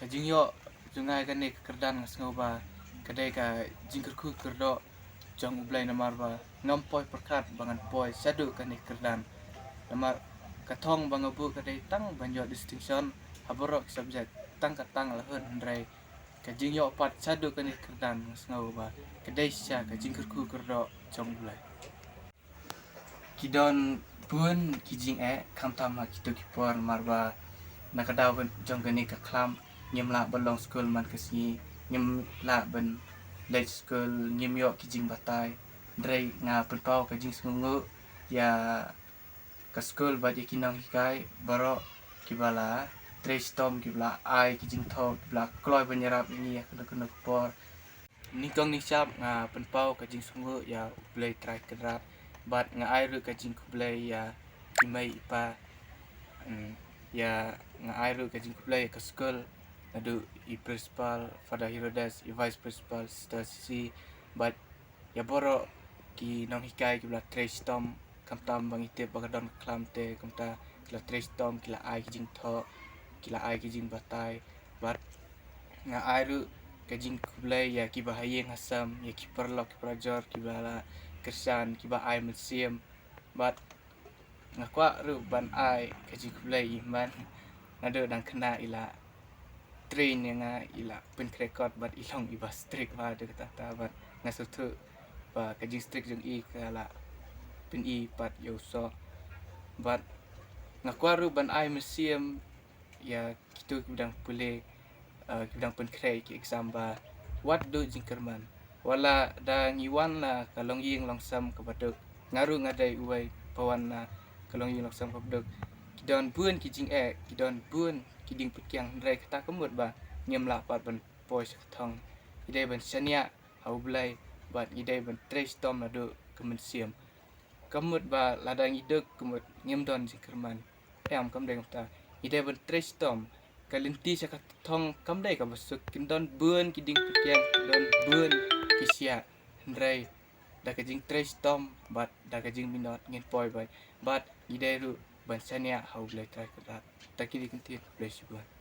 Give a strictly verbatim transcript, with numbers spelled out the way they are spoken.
Ka jingïoh jong nga ïa kane ka kyrdan nga sngew ba ka dei ka jingkyrkhu kyrdoh jong U Blei namar ba ngam poi pyrkhat ba ngan poi shaduh kane ka kyrdan. Namar ka thong ba nga buh ka dei tang ban ïoh distinction ha baroh ki subject tang ka tang la hun, hynrei ka jingïoh pat shaduh kane ka kyrdan nga sngew ba ka dei shisha ka jingkyrkhu kyrdoh jong U Blei. Ki don bun ki jingeh khamtam ha kito ki por namar ba na ka daw jong kane ka khlam ngim lah ban long skul man ka sngi, ngim lah ban leit skul, ngim ïoh ki jingbatai. Hynrei nga pynpaw ka jingsngewnguh ïa ka skul bad ïa ki nonghikai baroh kiba la trei shitom, kiba la ai ki jingthoh, kiba la kloi ban ïarap ïa ngi ha kano kano ka por. Nyngkong nyngshap nga pynpaw ka jingsngewnguh ïa U Blei Trai Kynrad bad nga ai ruh ka jingkhublei ïa i mei i pa. Mm, ïa, nga ai ruh ka jingkhublei ïa ka skul, naduh i principal Father Herodes, i vice principal Sister Sisi, bad ïa baroh ki nonghikai kiba la trei shitom, khamtam ba ngi tip ba ka don ka khlam te, kumta ki la trei shitom, ki la ai ki jingthoh, ki la ai ki jingbatai. Bad nga ai ruh ka jingkhublei ïa kiba ha ïing ha sem, ïa ki paralok ki parajor kiba la kyrshan, kiba ai mynsiem. Bad nga kwah ruh ban ai ka jingkhublei ïa i hynmen, naduh dang khynnah i la train ïa nga, i la pynkhreh kot bad i long iba strict bha, dei kata kata, bad nga sngewthuh ba ka jingstrict jong i ka la pyni pat ïa u soh. Bad nga kwah ruh ban ai mynsiem ïa kito kiba dang pule, eh, kiba dang pynkhreh ki exam ba wat duh jingkyrmen. Wat la da ngi wan na ka longïing longsem kaba duk, nga ruh nga dei uwei ba wan na ka longïing longsem kaba duk. Ki don bun ki jingeh, ki don bun ki dieng pyrkiang, hynrei kata ka mut ba ngim lah pat ban poi sha ka thong. Ngi dei ban shaniah ha U Blei bad ngi dei ban trei shitom naduh ka mynsiem. Ka mut ba lada ngi duk ka mut ngim don jingkyrmen. Em, kam dei kumta. Ngi dei ban trei shitom. Ka lynti sha ka thong kam dei kaba suk, kin don bun ki dieng pyrkiang, kin don bun ki shiah. Hynrei da ka jingtrei shitom bad da ka jingminot ngin poi beit. Bad ngi dei ruh ban shaniah ha U Blei Trai Kynrad. Te kine ki ktien, khublei shibun.